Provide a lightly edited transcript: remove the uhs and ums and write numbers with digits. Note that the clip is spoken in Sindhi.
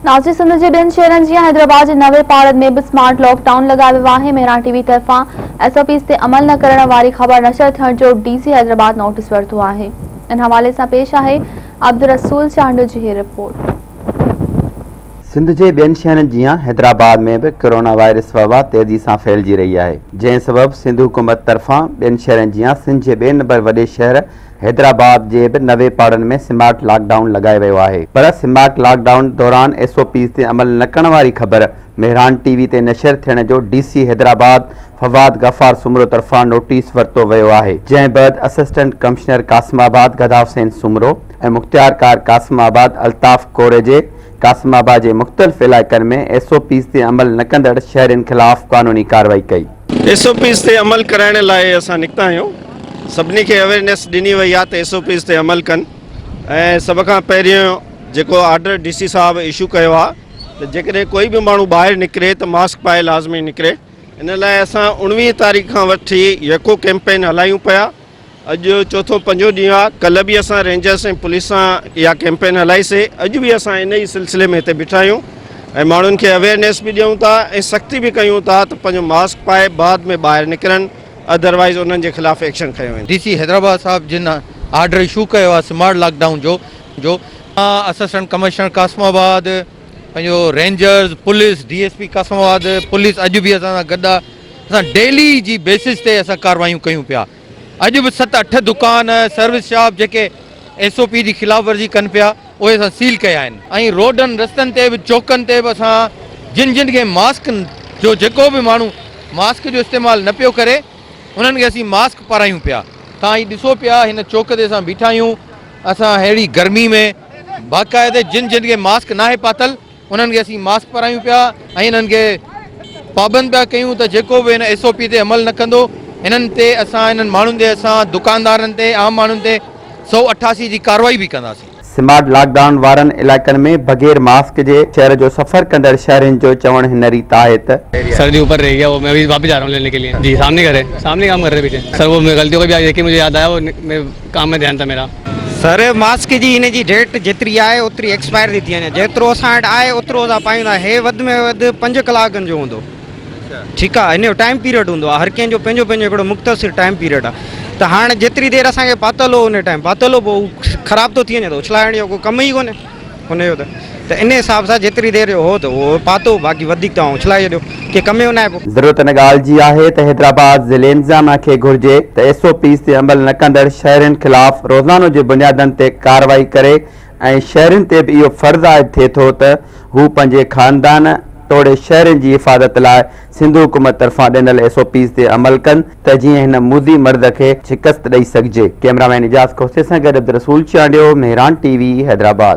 ناظرين سنڌ جي ٻين شهرن جيان حيدرآباد جي نوي پاڙن ۾ به سمارٽ لاڪ ڊائون لڳايو ويو آهي مهراڻ ٽي وي طرفان ايس او پيز تي عمل نه ڪرڻ واري خبر نشر ٿيڻ جو ڊي سي حيدرآباد نوٽيس ورتو آهي ان حوالي سان پيش آهي عبدالرسول چانڊيو جي هي رپورٽ. سنڌ جي ٻين شهرن جيان حيدرآباد ۾ به ڪرونا وائرس وبا تيزي سان ڦهلجي رهي آهي جنهن سبب سنڌ حڪومت طرفان ٻين شهرن جيان سنڌ جي ٻئي نمبر وڏي شهر حيدرآباد جي به 90 پاڙن ۾ سمارٽ لاڪ ڊائون لڳايو ويو آهي پر سمارٽ لاڪ ڊائون دوران ايس او پيز تي عمل نه ڪرڻ واري خبر مهراڻ ٽي وي تي نشر ٿيڻ جو ڊي سي حيدرآباد فواد غفار سومرو طرفان نوٽيس ورتو ويو آهي جنهن بعد اسسٽنٽ ڪمشنر قاسم آباد گدا حسين سومرو ۽ مختيارڪار قاسم آباد الطاف ڪوريجي قاسم آباد جي مختلف علائقن ۾ ايس او پيز تي عمل نه ڪندڙ شهرين خلاف قانوني ڪارروائي ڪئي. ايس او پيز تي عمل ڪرائڻ لاء اسان نڪتا آهيون سڀني کي اويرنيس ڏني وئي آهي ته ايس او پيز تي عمل ڪن ۽ سڀ کان پهريون جيڪو آرڊر ڊي سي صاحب اشو ڪيو آهي ته جيڪڏهن ڪوئي به ماڻهو ٻاهر نڪري ته ماسڪ پائي لازمي نڪري ان لاء اسان 19 تاريخ کان وٺي يڪو ڪيمپين هلايون پيا اڄ چوٿون پنجون ڏينهن آهي ڪلهه به اسان رينجرس ۽ پوليس سان اها ڪيمپين هلائي سي اڄ به اسان ان ئي سلسلي ۾ هتي بيٺا آهيون ۽ ماڻهن کي اويئرنيس به ڏيون ٿا ۽ سختي به ڪيون ٿا ته پنهنجو ماسڪ پائي بعد ۾ ٻاهر نڪرن ادروائز انهن جي خلاف ايڪشن کنيو ويندو. ڊي سي حيدرآباد صاحب جن آرڊر اشو ڪيو آهي سمارٽ لاڪ ڊائون جو جو اسسٽنٽ ڪمشنر قاسم آباد پنهنجو rangers police D S P Qasimabad police اڄ به اسان سان گڏ آهي اسان ڊيلي جي بيسس تي اسان ڪاروايون ڪيون پيا اڄ به ست اٺ دڪان سروس شاپ جيڪي ايس او پي جي خلاف ورزي ڪن پيا اهي اسان سيل ڪيا آهن ۽ روڊن رستن تي به چوڪن تي به اسان جن جن کي ماسڪ جو جيڪو به ماڻهو ماسڪ جو استعمال نه پيو ڪري انهن کي اسين ماسڪ پارايون پيا تان هي ڏسو پيا هن چوڪ تي اسان بيٺا آهيون اسان ههڙي گرمي ۾ باقاعده جن جن کي ماسڪ ناهي پاتل انهن کي اسين ماسڪ پارايون پيا ۽ انهن کي پابند پيا ڪيون ته جيڪو به هن ايس او پي تي عمل نه ڪندو انهن تي اسان انهن ماڻهن تي اسان دڪاندارن تي عام ماڻهن تي 188 جي ڪارروائي به ڪنداسين. سمارٽ لاڪ ڊائون وارن علائقن ۾ بغير ماسڪ جي شهر جو سفر ڪندڙ شهرين جو چوڻ هن ريت آهي ته. سر جي اوپر رهي گيا وو مين ابهي واپس جا رها هون ليني ڪي ليي جي سامني گهر هي سامني ڪام ڪر رهي پيڇي سر وو غلطي هو گئي ڀي ديکي مجهي ياد آيا وو مين ڪام ۾ ڌيان ٿا ميرا. سر ماسڪ جي هن جي ڊيٽ جيتري آهي اوتري ايڪسپائر ٿي ٿي وڃي جيترو اسان وٽ آهي اوترو اسان پايون ٿا هي وڌ ۾ وڌ پنج ڪلاڪن جو هوندو ٺيڪ آهي هن جو ٽائيم پيريڊ هوندو آهي هر ڪنهن جو پنهنجو پنهنجو هڪڙو مختصر ٽائيم پيريڊ آهي ته هاڻ جيتري دير اسان کي پاتل هو ان ٽائيم پاتل هو پوء هو خراب ٿو ٿي وڃي ته اڇلائڻ جو ڪو ڪم ئي ڪونهي ان جو ته ته ان حساب سان جيتري دير جو هو ته اهو پاتو باقي وڌيڪ توهان اڇلائي ڇڏيو ڪي ڪم جو ناهي پوء. ضرورت ان ڳالهه جي آهي ته حيدرآباد ضلعي انتظاميا کي گهرجي ته ايس او پيز تي عمل نه ڪندڙ شهرين خلاف روزانو جي بنيادن تي ڪارروائي ڪري ۽ شهرين تي به اهو فرض عائد ٿئي ٿو ته هو پنهنجي خاندان توڙي شهرين جي حفاظت لاء سنڌ حڪومت طرفان ڏنل ايس او پيز تي عمل ڪن ته جيئن هن موذي مرض کي شڪست ڏئي سگهجي. ڪئميرا مين اعجاز کوسي سان گڏ عبدالرسول چانڊيو، مهراڻ ٽي وي، حيدرآباد.